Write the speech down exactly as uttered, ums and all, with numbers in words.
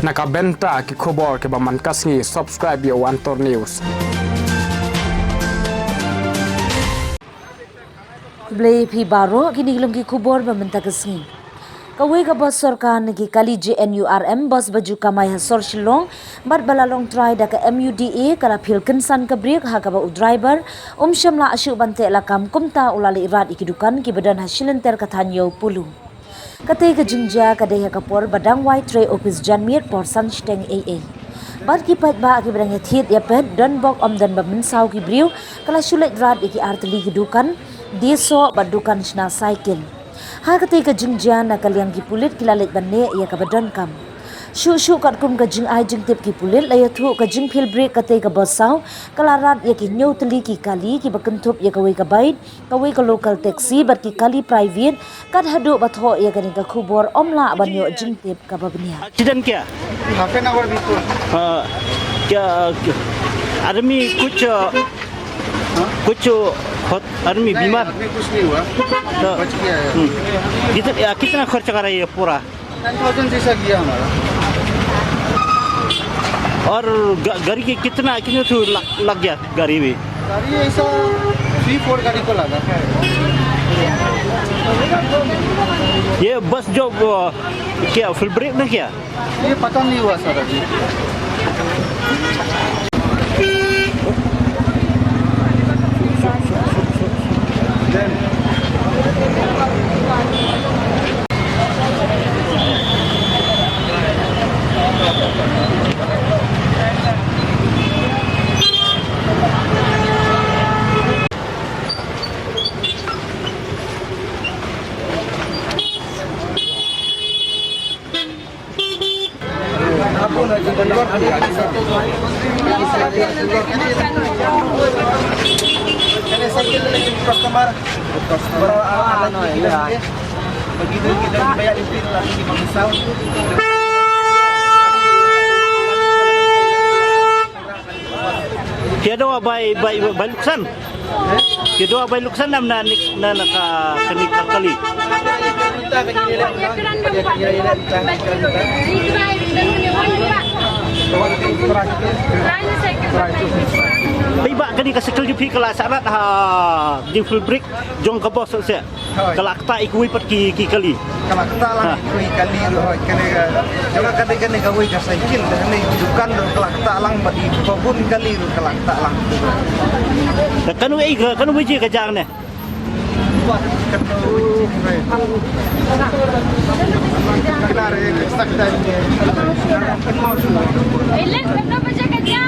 Na ka bynta ki khubor kiba man ka sngi, subscribe ïa u Antor News. Khublei phi baroh, kine ki long ki khubor ba mynta ka sngi. Kawei ka bus sorkar na ki kali J N U R M, bus ba ju kamai ha sor Shillong bad ba la long trai da ka M U D A, ka la phil kynsan ka brake, ha kaba u driver um shym la shuh ban teh lakam, kumta u la leit rat ïa ki dukan kiba don ha shilynter ka thaiñ Ïewpulu. Katei ka jingjia ka dei ha ka por ba dang wai trei ophis janmiet por san shiteng eiei. Bad ki paidbah kiba dang ïathied ïapet, donbok ym don ba mynsaw ki briew, ka la shu leit rat ïa ki artylli ki dukan die soh bad dukan shna cycle. Ha katei ka jingjia, na ka liang ki pulit ki la leit ban neh ïa kaba donkam. Shuh shuh katkum ka jingai jingtip ki pulit, la ïathuh ka jingphil brake katei ka bus saw ka la rat ïa ki hynñiew tylli ki kali kiba kynthup ïa kawei ka bike, kawei ka local taxi bad ki kali private, kat haduh ba thoh ïa kane ka khubor ym lah ban ïoh jingtip kaba bniah. Accident किया? Half an hour before. हाँ, क्या, क्या आदमी कुछ, कुछ होत-, आदमी नहीं, बीमार? आदमी कुछ नहीं हुआ। तो, बच गया है। हम्म। कित-, या, कितना खर्च कर रहा है ये पूरा? टेन थाउजेंड जैसा गया हमारा। और ग-, गाड़ी के कितना, कितने ठो लग, लग गया गाड़ी में? गाड़ी ऐसा थ्री फोर गाड़ी को लगा। ये बस जो, वो, क्या फुल ब्रेक ना क्या? ये पता नहीं हुआ सर अभी। Phi ïa dawa bai, bai, bai luksan. Phi ïa dawa bai luksan nam na nik, na, na ka, ka nik ka kali. Phi ba kane ka cycle jong phi ka la sah rat ha jingfil brake jong ka bus seh. Hooid. Ka la ktah ïa kiwei pat ki, ki kali. Ka la ktah lang ïa kiwei ki kali ruh, hooid, kane ka, jong ka dei kane kawei ka cycle, kane ki dukan ruh ka la ktah lang bad ïa kiba bun kali ruh ka la ktah lang. Te kano ei ka, kano baje ka jia ne? Kano, kano re, ka start time ne. Ei, le, kano baje ka jia?